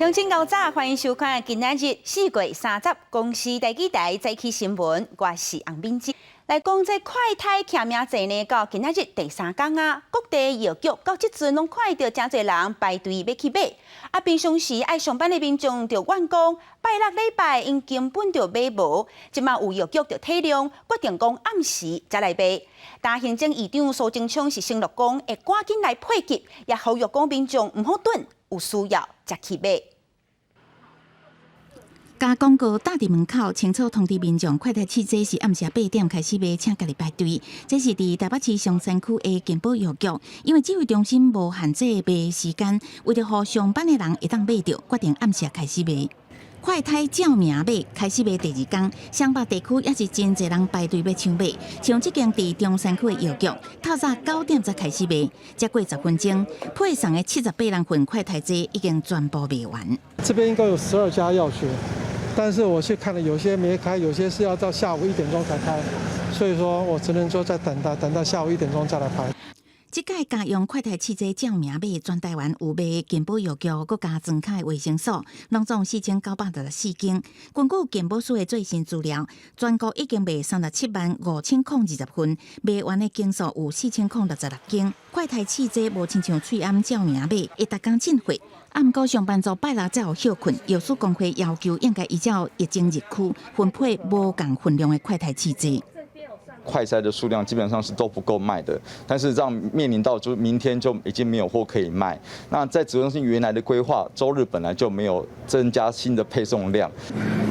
鄉親𠢕早，歡迎收看今仔日4月30公視台語台早起新聞，我是洪敏芝。來講這快篩簽名制呢，到今仔日第三工啊，各地藥局到這陣攏看著誠濟人排隊欲去買。啊，平常時愛上班的民眾就怨講，拜六禮拜𪜶根本就買無。這馬有藥局就體諒，決定講暗時才來賣。但行政院長蘇貞昌是承諾講會趕緊來配給，也呼籲講民眾毋好等，有需要才去買。共廣告貼佇門口，清楚通知民眾，快篩試劑是暗時8點開始賣，請家己排隊。這是佇台北市松山區的健保藥局，因為指揮中心無限制賣時間，為著予上班的人會當買著，決定暗時開始賣。快篩照名買，開始賣第二工，雙北地區也是真濟人排隊欲搶買。像這間佇中山區的藥局，透早9點才開始賣，才過10分鐘，配送的78人份快篩劑已經全部賣完。這邊應該有12家藥局。但是我去看了，有些沒開，有些是要到下午1點鐘才開，所以說我只能說再等待，等到下午一點鐘再來排。這擺加用快篩試劑照名買，全台灣有賣健保藥局，閣加莊跤的衛生所，攏總4964間。根據健保署的最新資料，全國已經賣37萬5020份，賣完的間數有4066間。快篩試劑無親像喙罨照名買，會逐工進貨。啊，毋過上班族拜六才有歇睏，藥師公會要求應該依照疫情日區分配無仝份量的快篩試劑。快篩的數量基本上是都不夠賣的，但是這樣面臨到就明天就已經沒有貨可以賣。那在指揮中心原來的規劃，週日本來就沒有增加新的配送量。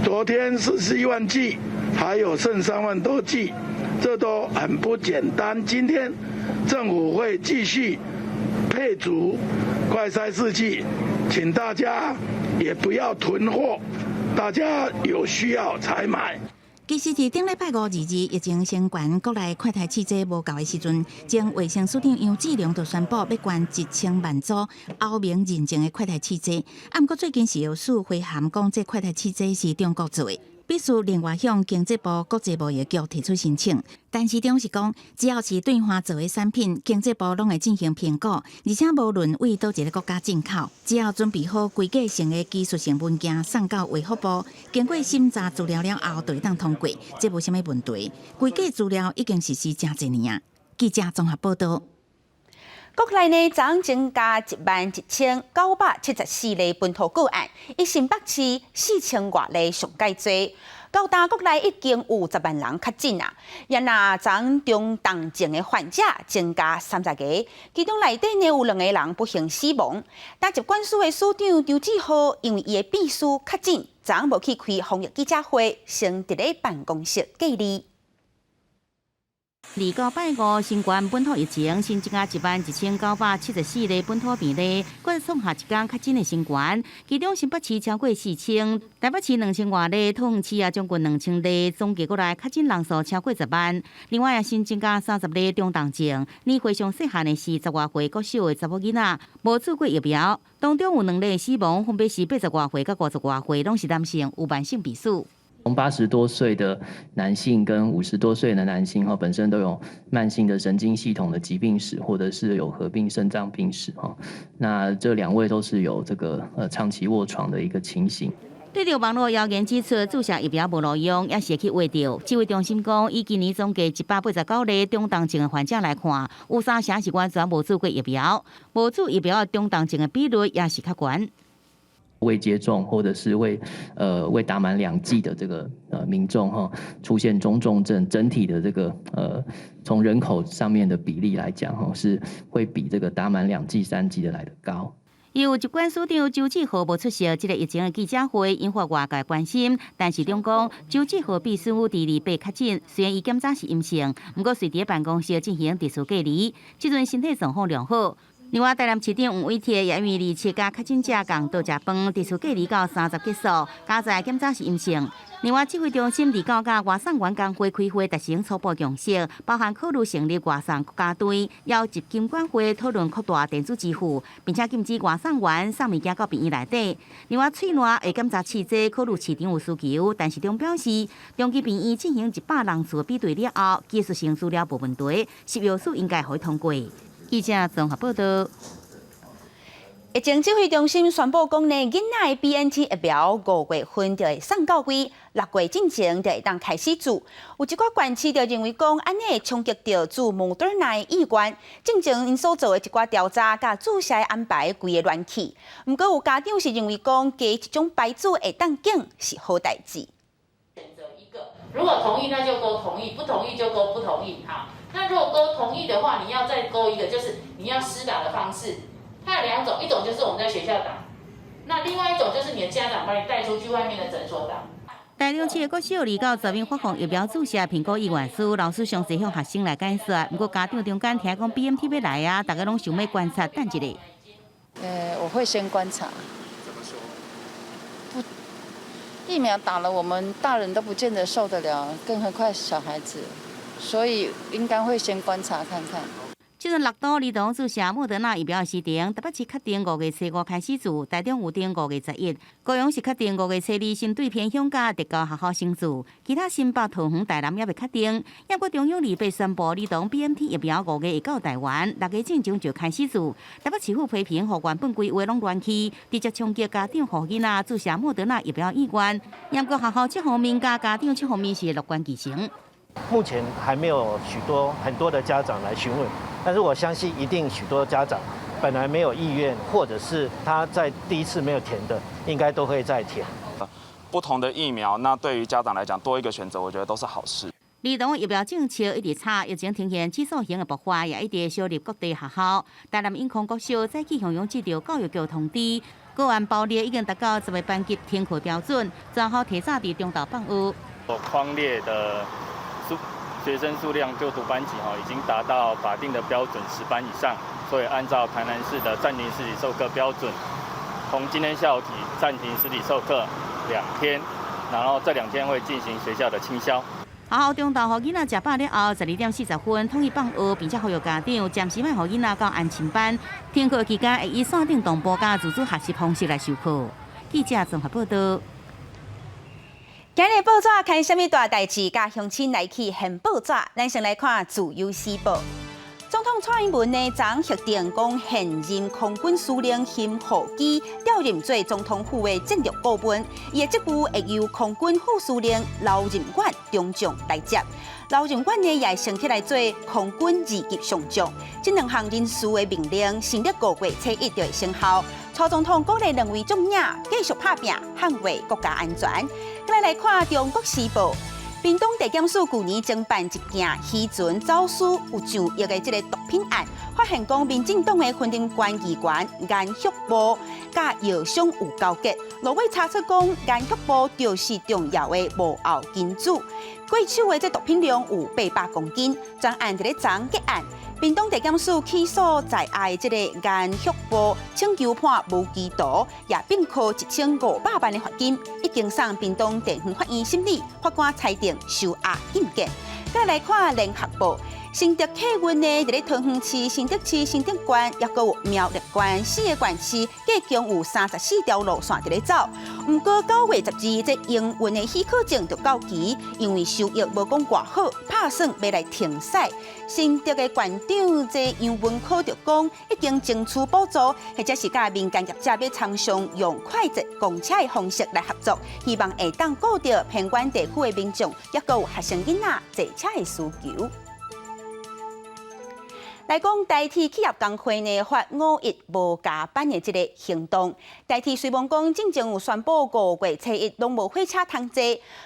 昨天41萬劑，還有剩3萬多劑，這都很不簡單。今天政府會繼續配足快篩試劑，請大家也不要囤貨，大家有需要才買。其實，佇頂禮拜五22疫情升懸，國內快篩試劑無夠的時陣，前衛生署長楊志良就宣布欲捐1000萬組歐盟認證的快篩試劑。啊，毋過最近食藥署回函講，這快篩試劑是中國做的，必須另外向經濟部國際貿易局提出申請。陳時中是講，只要是對岸做的產品，經濟部攏會進行評估，而且無論對佗一个國家進口，只要準備好規格性的技術性文件送到衛福部，經過審查資料了後，就會當通過，這無啥物問題。規格資料已經實施誠濟年啊。記者綜合報道。國內呢，昨昏增加11,974例本土個案，以新北市4000外例上蓋濟。到今國內已經有10萬人確診啊！也若昨昏中重症的患者增加30個，其中內底呢有兩個人不幸死亡。但疾管署的署長張志豪因為伊的秘書確診，昨昏無去開防疫記者會，先佇咧辦公室隔離。二九拜五，新冠本土疫情新增加11,974例本土病例，閣創下一工確診的新高。其中新北市超過4000，台北市2000外例，桃園市也將近2000例，總計過來確診人數超過10萬。另外也新增加30例中重症，年歲上細漢的是10外歲國小的查某囡仔，無注過疫苗。當中有兩例死亡，分別是80外歲佮50外歲，攏是男性，有慢性病史。從80多歲的男性跟50多歲的男性哈，本身都有慢性的神經系統的疾病史，或者是有合併腎臟病史哈。那這兩位都是有這個長期臥床的一個情形。對著網路謠言指出注射疫苗無路用，也是會去畫著。指揮中心講，以今年總計189例中重症的患者來看，有三成是完全無注過疫苗，無注疫苗的中重症的比率也是較懸。未接種或者是未打滿2劑的這個民眾哈，出現中重症，整體的這個從人口上面的比例來講哈，是會比這個打滿2劑3劑的來得高。由疾管署長周志豪無出席這个疫情的記者會，引發外界關心。陳時中講，周志豪秘書佇28確診，雖然伊檢查是陰性，毋過隨佇辦公室進行特殊隔離，這陣身體狀況良好。另外，台南市長黃偉哲也因為27佮確診者仝桌食飯，特殊隔離到30結束，佳哉檢查是陰性。另外，指揮中心29佮外送員工會開會達成初步共識，包含考慮成立外送國家隊，邀集金管會討論擴大電子支付，並且禁止外送員送物件到病院內底。另外，喙內會檢查試劑考慮市場有需求，陳時中表示，長崎病院進行100人次比對了後，技術性資料無問題，食藥署應該會通過。記者綜合報道。疫情指揮中心宣布講呢，囡仔的 BNT 疫苗五月份就會送到位，六月進前就會當開始注。有一寡縣市就認為講，按呢會衝擊著注莫德納的意願。進前𪜶所做的一寡調查佮注射的安排規个亂去。毋過有家長是認為講，加一種牌子會當緊是好代誌。如果同意，那就勾同意；不同意就勾不同意。好，那如果勾同意的話，你要再勾一個，就是你要施打的方式。它有兩種，一種就是我們在學校打，那另外一種就是你的家長把你帶出去外面的診所打。台中市的國小二到全面發放疫苗注射評估意願書，老師詳細向學生來解說。毋過家長中間聽講 BNT 欲來啊，大家攏想欲觀察等一下。我會先觀察。怎麼說？不，疫苗打了，我們大人都不見得受得了，更何況小孩子，所以應該會先觀察看看。這陣六都兒童注射莫德納疫苗的時程，台北市確定五月初五開始注，台中有定五月十一，高雄是確定五月初二先對偏鄉佮特高學校先注，其他新北、桃園、台南猶未確定。毋過中央二八宣布兒童 BNT 疫苗五月會到台灣，六月進前就開始注。台北市府批評，予原本規劃攏亂去，直接衝擊家長予囡仔注射莫德納疫苗意願。毋過學校這方面佮家長這方面是樂觀其成。目前還沒有許多很多的家長來詢問，但是我相信一定許多家長本來沒有意願，或者是他在第一次沒有填的，應該都會再填。不同的疫苗，那對於家長來講多一個選擇，我覺得都是好事。兒童疫苗政策一直炒，疫情呈現指數型的爆發，也一直燒入各地學校。台南永康國小早起向陽接到教育局通知，個案爆裂已經達到十個班級停課標準，全校提早佇中晝放學。匡列的數學生數量就讀班級哈，已經達到法定的標準十班以上，所以按照台南市的暫停實體授課標準，從今天下午起暫停實體授課兩天，然後這兩天會進行學校的清消。學校中晝予囡仔食飽了後，12點40分統一放學，並且呼籲家長暫時莫予囡仔到安親班。停課期間會以線頂同步佮自主學習方式來授課。記者綜合報道。今日報紙看啥物大代誌？佮鄉親來去獻報紙。咱先來看《自由時報》。總統蔡英文呢，昨核定講現任空軍司令辛浩基調任做總統府的戰略顧問，伊的職務會由空軍副司令劉任遠中將來接。劉任遠呢，也會升起來做空軍二級上將。這兩項人事的命令，新曆五月初一就會生效。蔡總統鼓勵兩位將領繼續拍拚，捍衛國家安全。再來看《中國時報》。屏東地檢署舊年偵辦一件漁船走私有上億的這个毒品案，發現講民進黨的雲林縣議員顏旭波佮藥商有勾結，落尾查出講顏旭波就是重要的幕後金主，過手的這毒品量有800公斤，專案佇咧昨結案。屏東地檢署起訴在押的這个顏旭波，請求判無期徒，也併科1500萬的罰金，已經送屏東地方法院審理，法官裁定收押禁見。再來看聯合報，新竹客運呢，佇咧桃園市、新竹市、新竹縣，抑閣有苗栗縣四个縣市，計共有34條路線佇咧走。毋過9月12，這營運的許可證就到期，因為收益無講偌好，拍算欲來停駛。新竹的縣長這楊文科就講，已經爭取補助，或者是佮民間業者欲參商用快捷公車的方式來合作，希望會當顧著偏遠地區的民眾，抑閣有學生囡仔坐車的需求。來講，台鐵企業工會呢發五一無加班的這个行動。台鐵雖罔講進前有宣布五月初一攏無火車通坐，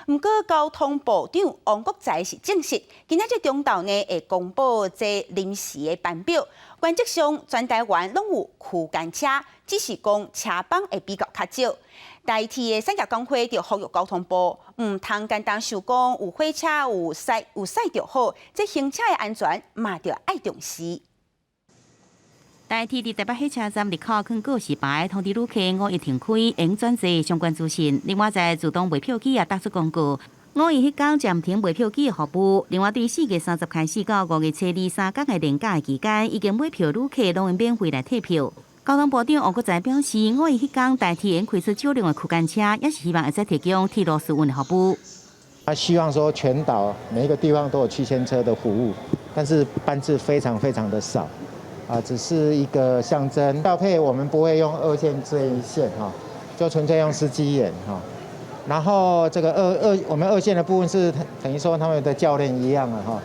毋過交通部長王國材是證實，今仔日中晝呢會公布這臨時的班表。原則上全台灣攏有區間車，只是講車班會比較較少。台鐵的產業工會就呼籲交通部，毋通簡單想講有火車有駛有駛就好，這行車的安全嘛著愛重視。台鐵佇台北火車站入口囥告示牌，通知旅客五一停開，會轉坐相關資訊。另外，在自動賣票機也貼出公告，五一彼工暫停賣票機的服務。另外，對4月30開始到五月初二三工的連假的期間，已經買票旅客攏會免費來退票。交通部長王國材表示，五一彼工台鐵會開出少量的區間車，也是希望會使提供鐵路疏運的服務。他希望說全島每一個地方都有區間車的服務，但是班次非常非常的少。啊，只是一個象徵。調配我們不會用二線這一線哈，就純粹用司機員哈。然後這個我們二線的部分是等於說他們的教練一樣啊哈，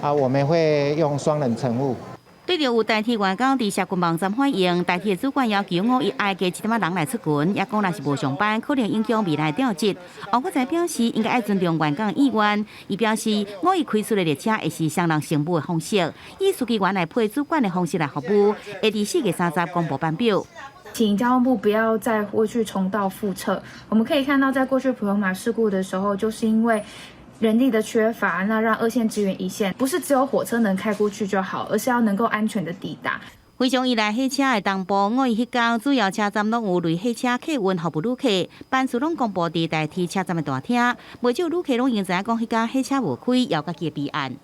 啊，我們會用雙人乘務。對著有台鐵員工佇社群網站反映，台鐵主管要求五一愛加一點仔人來出勤，也講若是無上班，可能影響未來調職。王國材表示，應該愛尊重員工意願。伊表示，五一開出的列車會是雙人乘務的方式，以司機員來配主管的方式來服務，會佇4月30公布班表。請交通部不要再過去重蹈覆轍。我們可以看到，在過去普悠瑪事故的時候，就是因為人力的缺乏，那讓二線支援一線，不是只有火車能開過去就好，而是要能夠安全的抵達。非常依賴火車的東部，五一彼工主要車站攏有類火車客運服務旅客，班次攏公布佇台鐵車站的大廳，袂少旅客攏已經知影講彼工火車無開，猶家己的備案。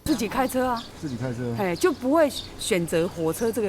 自己開車啊，自己開車，哎，就不會選擇火車這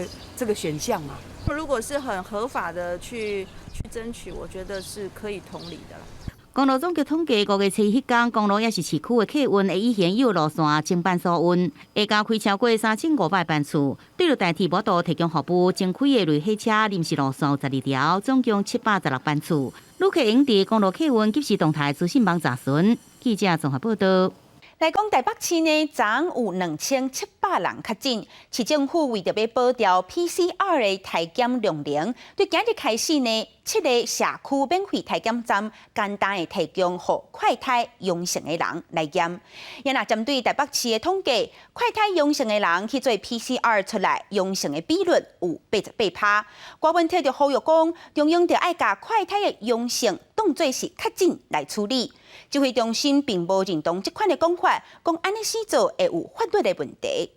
個選項嘛。如果是很合法的去爭取，我覺得是可以同理的啦。公路總局統計，5月7彼工，公路抑是市區的客運會以現有路線增班疏運，會加開超過3500班次。對著台鐵無度提供服務，增開的類火車臨時路線有12條，總共716班次。旅客用佇公路客運即時動態資訊網查詢。記者綜合報道。來講台北市呢，昨有2700人確診，市政府為著欲保牢 PCR 的篩檢量能，對今日開始呢，七个社區免費篩檢站，簡單的提供予快篩陽性的人來檢。也若針對台北市的統計，快篩陽性的人去做 PCR 出來陽性的比率有88%。郭文鐵就呼籲講，中央著愛共快篩的陽性當做是確診來處理。指揮中心並無認同這款的講法，講按呢死做會有法律的問題。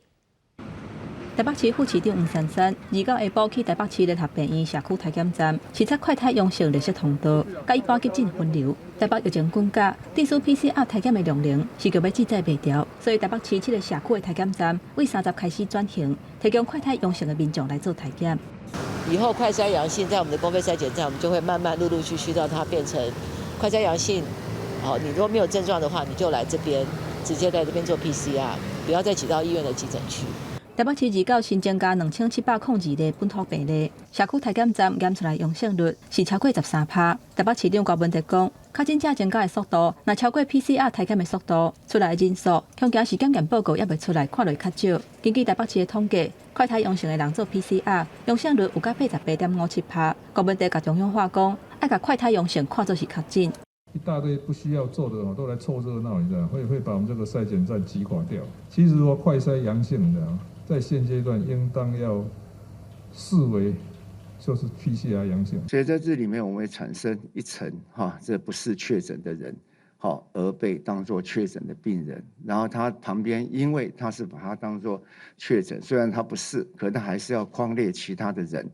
台北市副市長黃珊珊29下晡去台北市聯合病院社區篩檢站視察快篩陽性綠色通道，佮一般急診分流。台北疫情滾加，致使 PCR 篩檢的量能時局欲志在袂牢，所以台北市七个社區的篩檢站為30開始轉型，提供快篩陽性的民眾來做篩檢。以後快篩陽性，在我們的公費篩檢站，我們就會慢慢陸陸續續到它變成快篩陽性。好，你如果沒有症狀的話，你就來這邊，直接在這邊做 PCR，不要再擠到醫院的急診區。台北市29新增加2702例本土病例，社區篩檢站檢出來陽性率是超過13%。台北市長郭文哲講，確診者增加的速度，若超過 PCR 篩檢的速度，出來的人數，恐驚是檢驗報告猶未出來，看落較少。根據台北市的統計，快篩陽性的人做 PCR，陽性率有到88.57%。郭文哲共中央喊講，愛共快篩陽性看做是確診。一大堆不需要做的都來湊熱鬧，你知道會把我們這個篩檢站擠垮掉。其實說快篩陽性的，在現階段應當要視為就是 PCR 陽性。所以在這裡面，我們會產生一層哈，這不是確診的人，好而被當作確診的病人，然後他旁邊，因為他是把他當作確診，雖然他不是，可他還是要匡列其他的人。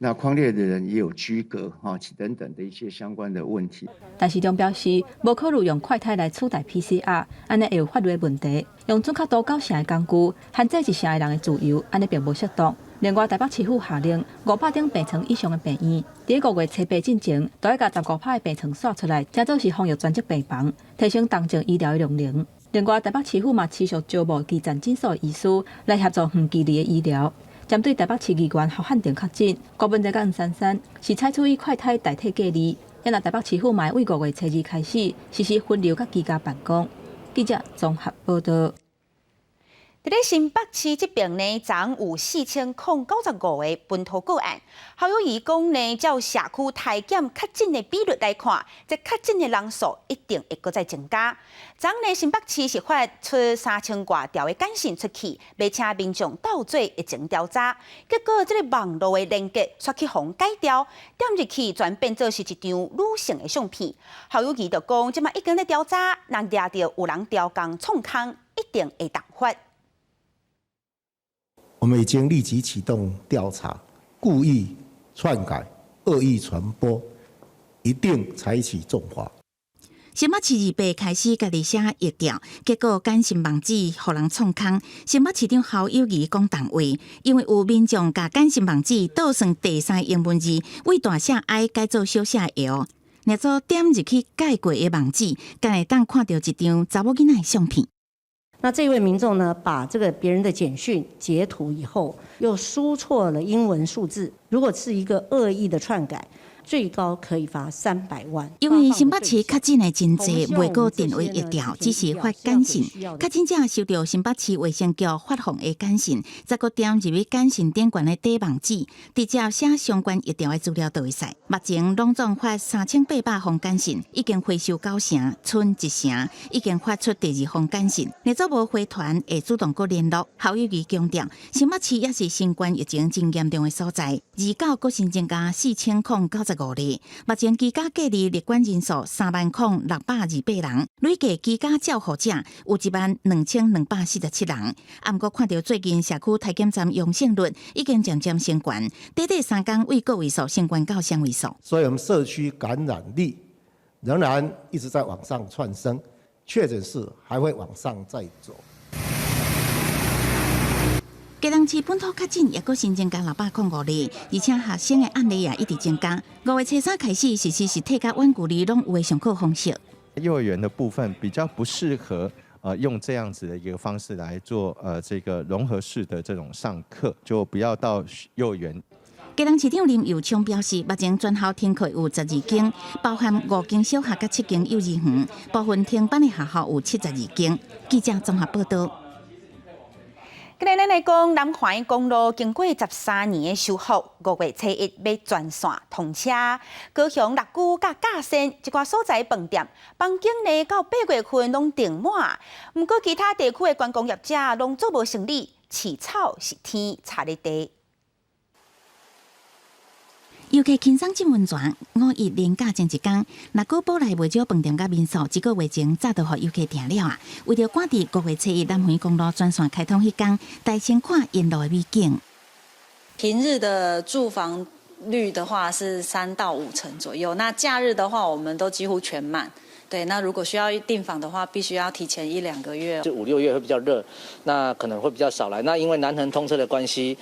那匡列的人也有居隔哈等等的一些相關的問題。但市長表示，無考慮用快篩來取代 PCR，按呢會有法律的問題。用準確度9成的工具，限制1成的人的自由，按呢並無適當。另外，台北市府下令500張病床以上的病院，佇5月初8進前，都愛共15%的病床徙出來，成做是防疫專責病房，提升重症醫療的量能。另外，台北市府嘛持續招募基層診所的醫師來協助遠距離的醫療。針對台北市議員侯漢廷確診，郭文哲佮黃珊珊是採取以快篩代替隔離。現在台北市府嘛會5月初2開始實施分流佮居家辦公。記者綜合報道。佇咧新北市這邊呢，昨有4095個本土個案。侯友宜講呢，照社區篩檢確診的比率來看，這確診的人數一定會閣再增加。昨呢，新北市是發出3000外條的簡訊出去，欲請民眾鬥做疫情調查。結果這个網路的連結煞去予改掉，點入去全變做是一張女性的相片。侯友宜就講，這馬已經咧調查，若掠著有人刁工創空，一定會重罰。我們已經立即啟動調查，故意篡改、惡意傳播，一定採取重罰。新北市28開始家己寫疫調，結果簡訊網址予人創空。新北市長侯友宜講重話，因為有民眾共簡訊網址倒算第三英文字，為大寫 I 改做小寫 L，若做點入去改過的網址，敢會當看著一張查某囡仔的相片。那這位民眾呢，把這個別人的簡訊截圖以後，又輸錯了英文數字。如果是一個惡意的篡改，最高可以罰300萬。因為新北市確診的真濟，袂過電話疫調，只是發簡訊。確診者收著新北市衛生局發放的簡訊，再閣點入去簡訊頂懸的底網址，直接寫相關疫調的資料就會使。目前攏總發3800封簡訊，已經回收九成，賰一成，已經發出第二封簡訊。若做無回傳，會主動閣聯絡。侯友宜強調，新北市也是新冠疫情真嚴重的所在，29閣新增加4095例，目前居家隔離列管人數30,628人，累計居家照護者有12,247人。啊，毋過看著最近社區篩檢站陽性率已經漸漸升懸，短短3工對個位數升懸到雙位數。所以，我們社區感染率仍然一直在往上竄升，確診數還會往上再走。基隆市本土確診也閣新增加605例，而且學生的案例也一直增加。5月初三開始實施實體佮遠距離攏有的上課方式。幼兒園的部分比較不適合，用這樣子的一個方式來做，這個融合式的這種上課，就不要到幼兒園。基隆市長林右昌表示，目前全校停課有12間，包含五間小學佮七間幼兒園，部分停班的學校有72間。記者綜合報道。今日咱來講南環公路經過13年的修復，5月初1欲全線通車。高雄六龜佮甲仙這寡所在飯店房間呢，到8月份攏訂滿。毋過其他地區的觀光業者攏做無生理，飼草是天，差咧地。遊客輕鬆浸溫泉，五一連假前一工，六龜堡內袂少飯店佮民宿，一個月前早就予遊客訂了啊。為著趕佇5月初1南迴公路全線開通彼工，來先看沿路的美景。平日的住房率的話是3到5成左右，那假日的話，我們都幾乎全滿。對，那如果需要訂房的話，必須要提前一兩個月。就五六月會比較熱，那可能會比較少來。那因為南橫通車的關係，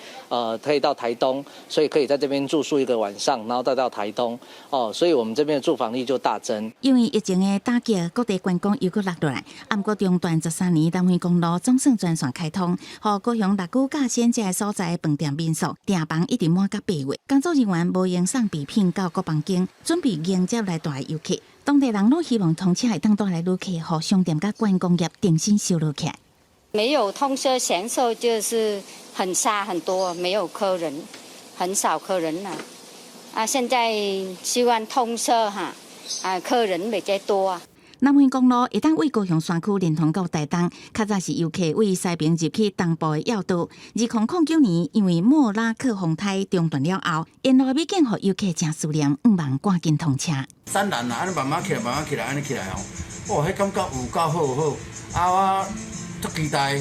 可以到台東，所以可以在這邊住宿一個晚上，然後再到台東。哦，所以我們這邊的住房率就大增。因為疫情的打擊，各地觀光又閣落落來。啊，毋過中斷13年南迴公路總算全線開通，予高雄六龜甲仙這个所在飯店民宿訂房一直滿到8月。工作人員無閒送備品到各房間，準備迎接來蹛的遊客。當地人攏希望通車會當帶來旅客，予商店佮觀光業重新燒熱起來。沒有通車享受就是很差很多，沒有客人，很少客人啦。啊，現在希望通車哈，啊，客人比較多啊。南迴公路會當對高雄山區連通到台東，較早是遊客對西平入去東部的要道。2009年因為莫拉克風颱中斷了後，沿路的美景予遊客誠思念，向望趕緊通車。山巒啊，按呢慢慢起來，慢慢起來，按呢起來哦，哦，彼感覺有夠好好，啊，我足期待。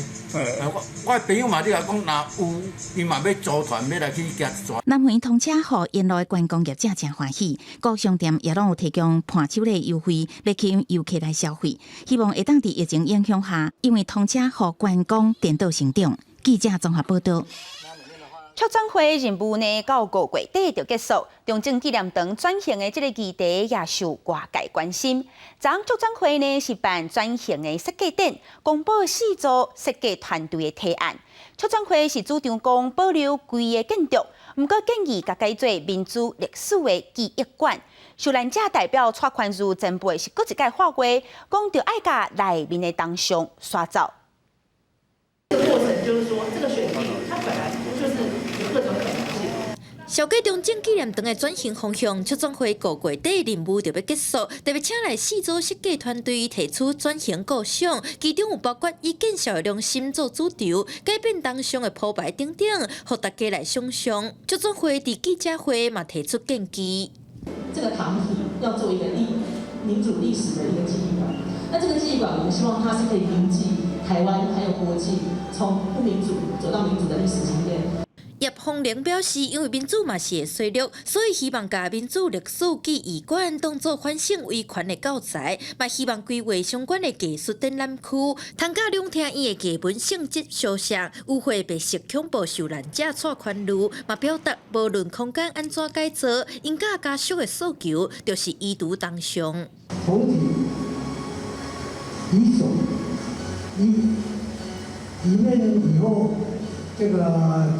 我的朋友嘛，你來講，若有，伊嘛欲組團，欲來去行一逝。南迴通車予沿路的觀光業者誠歡喜，各商店也攏有提供伴手禮優惠，欲吸引遊客來消費。希望會當佇疫情影響下，因為通車予觀光顛倒成長。記者綜合報道。促轉會任務呢，到5月底就結束。中正紀念堂轉型的這个議題也受外界關心。昨昏促轉會呢是辦轉型的設計展，公布四組設計團隊的提案。促轉會是主張講保留舊的建築，毋過建議共改做民主歷史的記憶館。受難者代表蔡寬如前輩是閣一擺發話，講著愛共內面的銅像刷走。這個過程就是說，這個選地它本來就是有各種可能性。紹過中正紀念堂的轉型方向，促轉會5月底任務就欲結束，特別請來四組設計團隊提出轉型構想，其中有包括以建設的良心做主軸，改變銅像的鋪排等等，予大家來想象。促轉會佇記者會嘛提出建議。這個堂體要做一個歷民主歷史的一個記憶館，那這個記憶館，我們希望它是可以銘記台灣還有國際從不民主走到民主的歷史經驗。葉鳳玲表示，因為民主嘛是會衰落，所以希望共民主歷史記憶館當做反省維權的教材，嘛希望規劃相關的藝術展覽區，通佮兩廳院的藝文性質相像，有會白色恐怖受難者蔡寬如嘛表達，無論空間按怎改造，𪜶佮家屬的訴求就是移除銅像。重提遺囑一。里面以後這個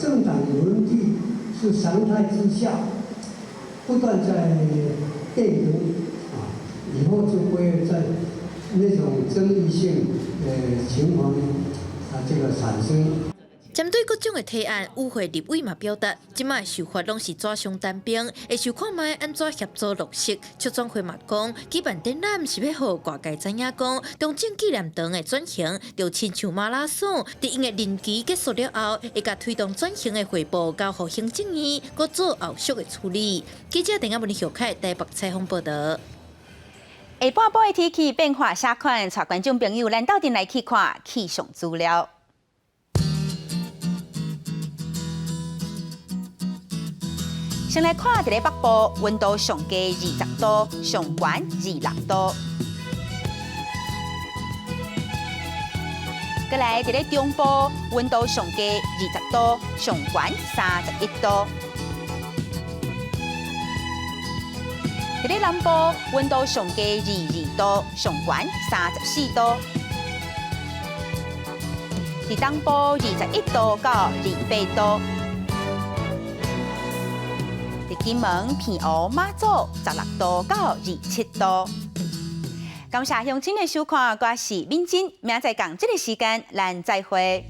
政黨輪替是常態之下，不斷在變更啊，以後就不會再那種爭議性的情況啊，這個產生。針對各種的提案，與會立委嘛表達，這擺修法攏是紙上談兵，會想看覓按怎協助落實。促轉會嘛講，舉辦展覽是欲予外界知影講，中正紀念堂的轉型，就親像馬拉松，佇𪜶的任期結束了後，會共推動轉型的匯報交予行政院，閣做後續的處理。記者鄧亞文、小凱台北採訪報導。下半晡的天氣變化啥款？帶觀眾朋友，咱鬥陣來去看氣象資料。先來看佇咧北部，溫度上低20度，上懸26度。過來佇咧中部，溫度上低20度，上懸31度。佇咧南部，溫度上低22度，上懸34度。佇東部21度到28度。金門、澎湖、馬祖16度到27度。感謝鄉親的收看，我是敏珍，明仔載仝這个時間，咱再會。